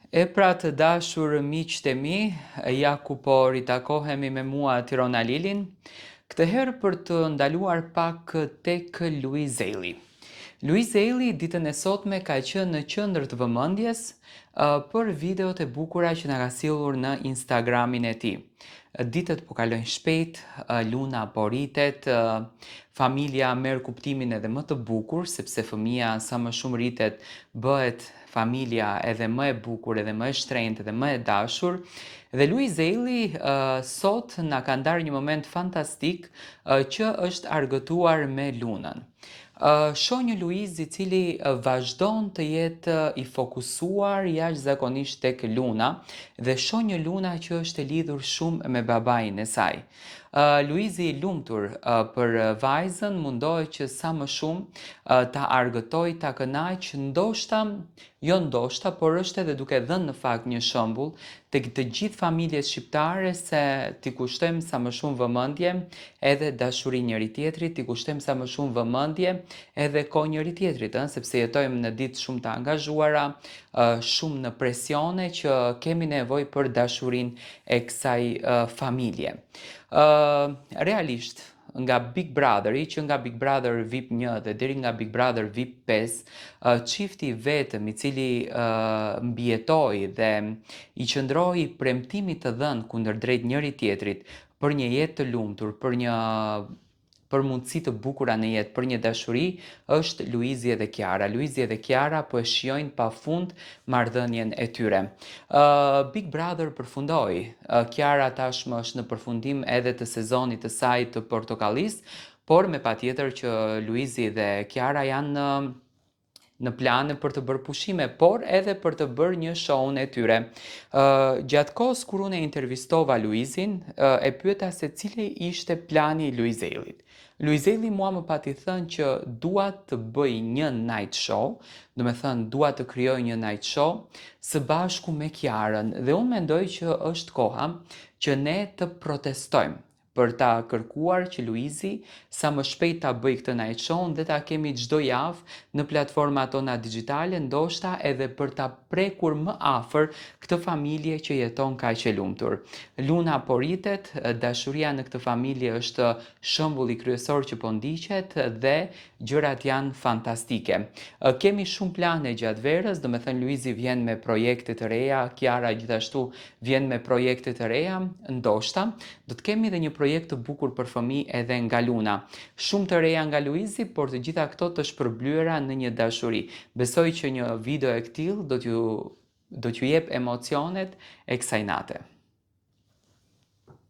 E pra të dashur miqtë e mi, ja ku po ritakohemi me mua Tirona Lilin, këtë herë për të ndaluar pak tek Luiz Ejlli. Luiz Ejlli ditën e sotme ka qenë në qendër të vëmendjes për videot e bukura që na ka sjellur në Instagramin e tij. Ditët po kalojnë shpejt, Luna po rritet, familja merr kuptimin edhe më të bukur, sepse fëmija sa më shumë rritet, bëhet familja edhe më e bukur, edhe më e shtrenjtë, edhe më e dashur. Dhe Luiz Ejlli sot na ka ndarë një moment fantastik që është argëtuar me Lunën. Shoh një Luiz i cili vazhdon të jetë i fokusuar jashtëzakonisht tek Luna dhe shoh një Luna që është e lidhur shumë me babain e saj. Luizi i lumtur për vajzën mundohet që sa më shumë ta argëtojë, ta kënaqë, ndoshta, jo ndoshta, por është edhe duke dhënë në fakt një shembull tek të gjithë familjet shqiptare se t'i kushtojmë sa më shumë vëmendje edhe dashuri njëri-tjetrit, t'i kushtojmë sa më shumë vëmendje edhe kohë njëri-tjetrit, ëh, sepse jetojmë në ditë shumë të angazhuara, shumë në presione që kemi nevojë për dashurinë e kësaj familje. Realisht, nga Big Brotheri, që nga Big Brother VIP 1 dhe deri nga Big Brother VIP 5, çifti i vetëm i cili mbijetoi dhe i qëndroi premtimit të dhënë kundërdrejt njëri-tjetrit për një jetë të lumtur, për një për mundësi të bukura në jetë, për një dashuri, është Luizi edhe Kiara. Luizi edhe Kiara po e shijojnë pafund marrëdhënien e tyre. Big Brother përfundoi. Kiara tashmë është në përfundim edhe të sezonit të saj të Portokallisë, por me patjetër që Luizi dhe Kiara janë në në plane për të bërë pushime, por edhe për të bërë një show-n e tyre. Gjatë kohës kur unë e intervistova Luizin, e pyeta se cili ishte plani i Luiz Ejllit. Luiz Ejlli mua më pati thënë që dua të bëj një night show, domethënë dua të krijoj një night show së bashku me Kiarën dhe unë mendoj që është koha që ne të protestojmë për ta kërkuar që Luizi sa më shpejt ta bëjë këtë night show dhe ta kemi çdo javë në platformat tona digjitale, ndoshta edhe për ta prekur më afër këtë familje që jeton kaq e lumtur. Luna po rritet, dashuria në këtë familje është shembulli kryesor që po ndiqet dhe gjërat janë fantastike. Kemi shumë plane gjatë verës, domethënë Luizi vjen me projekte të reja, Kiara gjithashtu vjen me projekte të reja, ndoshta do të kemi edhe një projekt të bukur për fëmijë edhe nga Luna. Shumë të reja nga Luizi, por të gjitha këto të shpërblyera në një dashuri. Besoj që një video e këtillë do t'ju do t'ju jep emocionet e kësaj nate.